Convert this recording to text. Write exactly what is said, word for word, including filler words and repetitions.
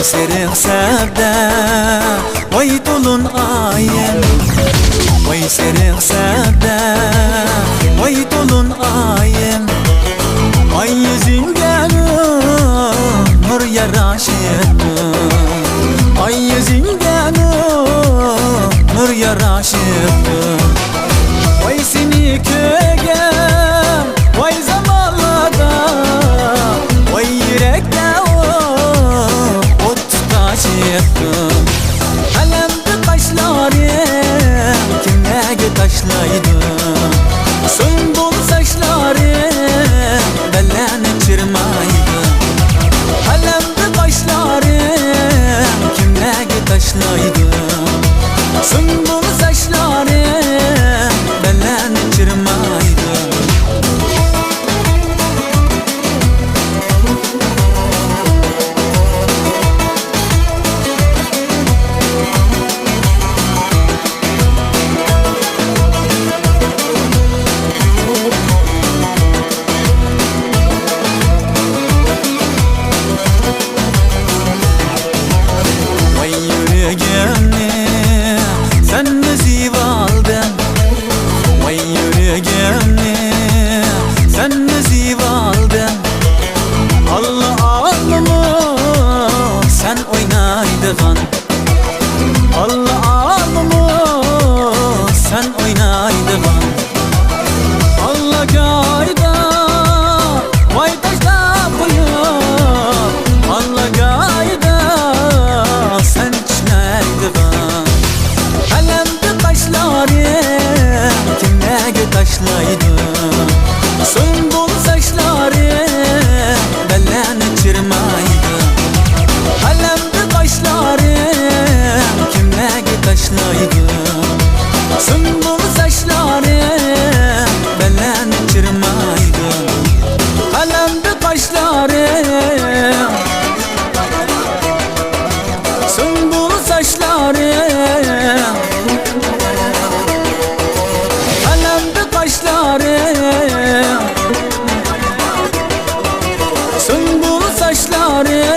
سېرىق سەددە، ۋاي تولۇن ئايىم. ۋاي سېرىق سەددە، ۋاي تولۇن ئايىم. ئاي يۈزۈڭگە نۇر ياراشىپتۇ. ئاي يۈزۈڭگە نۇر ياراشىپتۇ. ۋاي سېنى كۆرگەن، ۋاي زامانلاردا، ۋاي يۈرەكتە ئوت تۇتاشىپتۇ. ئەلەمدە قاشلىرىڭ كىملەرگە تاشلايدۇ؟ سۇمبۇل ساچلىرىڭ بەللەرنى چىرمايدۇ. ئەلەمدە قاشلىرىڭ كىملەرگە تاشلايدۇ؟ سۇمبۇل ساچلىرىڭ بەللەرنى چىرمايدۇ. ۋاي يۈرىكىمنى سەن ئۈزۈۋالدىڭ. ۋاي يۈرىكىمنى سەن ئۈزۈۋالدىڭ. ئاللا ئالىمۇ سەن ئوينايدىغان. ئاللا ئالىمۇ سەن ئوينايدىغان. ئاللا گايدا ۋاي تاشلاپ قويۇپ، ئاللا گايدا سەن چۈشمەيدىغان. ئەلەمدە قاشلىرىڭ كىملەرگە تاشلايدۇ؟ سۇمبۇل ساچلىرىڭ بەللەرنى چىرمايدۇ. ئەلەمدە قاشلىرىڭ كىملەرگە تاشلايدۇ؟ سۇمبۇل ساچلىرىڭ بەللەرنى چىرمايدۇ. ئەلەمدە قاشلىرىڭ، سۇمبۇل ساچلىرىڭ، ئەلەمدە قاشلىرىڭ، سۇمبۇل ساچلىرىڭ